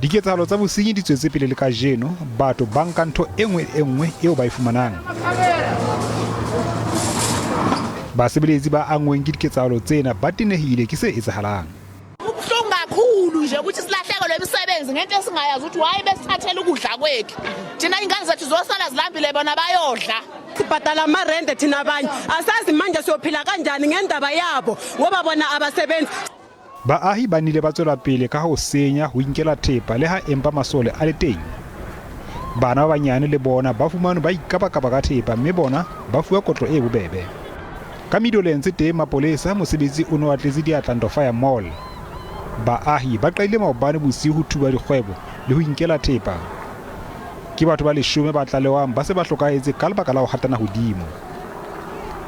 Diketsahalo tsa bosenyi di tswetse pele le kajeno, batho ba nka ntho e nngwe le e nngwe eo ba e fumanang. Basebeletsi ba anngweng ke diketsahalo tsena ba tenehile ke se etsahalang. Kubuhlungu kakhulu nje ukuthi silahlekelwe imisebenzi ngento esingayazi ukuthi why besithathela ukudla kwethu. Thina ingane zethu zosala zilambile bona bayodla. Sibhadala amarente thina abanye asazi manje siyophila kanjani ngendaba yabo ngoba bona abasebenzi. Baahi ba nnile ba tswela pele ka ho senya, ho inkela thepa le ha empa masole a le teng. Bana ba banyane le bona ba fumanwe ba ikabakaba ka thepa mme bona ba fuwa kotlo e bobebe. Ka Meadowlands teng mapolesa mosebetsi o ne wa tletse diatla Ndofaya Mall. Baahi ba qadile maobane bosiu ho thuba dikgwebo le ho inkela thepa. Ke batho ba leshome ba tlalewang ba se ba hlokahetse ka lebaka la ho hatana hodimo.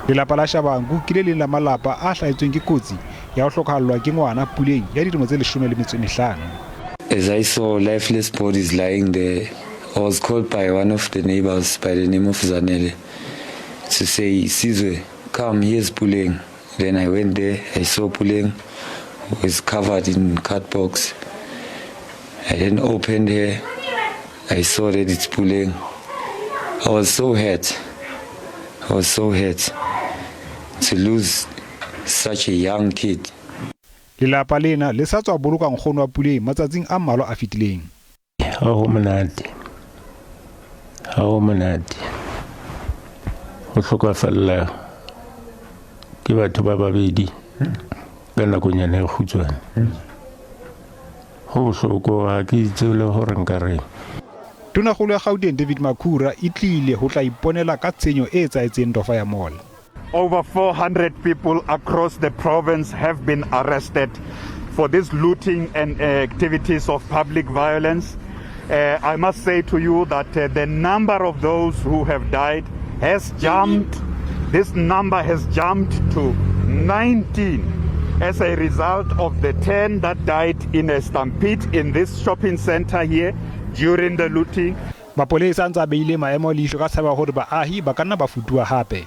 Lelapa la Shabangu ke le leng la malapa a hlahetsweng ke kotsi ya ho hlokahallwa ke ngwana Puleng ya dilemo tse 15. As I saw lifeless bodies lying there, I was called by one of the neighbors by the name of Zanele to say, Sizwe, come, here's Puleng. Then I went there, I saw Puleng was covered in cardbox. I then opened her, I saw that it's Puleng. I was so hurt. I was so hurt to lose such a young kid. Lelapa lena le sa tswa boloka nkgono wa Puleng matsatsing a mmalwa a fetileng. Ha ho monate, ha ho monate ho hlokafalla ke batho ba babedi ka nakonyana e kgutshwane. Ho bohloko, ha ke itse le hore nka reng. Tonakgolo ya Gauteng David Makhura e tlile ho tla iponela ka tshenyo e etsahetseng Ndofaya Mall. Over 400 people across the province have been arrested for this looting and activities of public violence. I must say to you that the number of those who have died has jumped. This number has jumped to 19 as a result of the 10 that died in a stampede in this shopping center here during the looting. Mapolesa a ntse a behile maemo leihlo ka tshabo ya hore baahi ba ka nna ba futuha hape.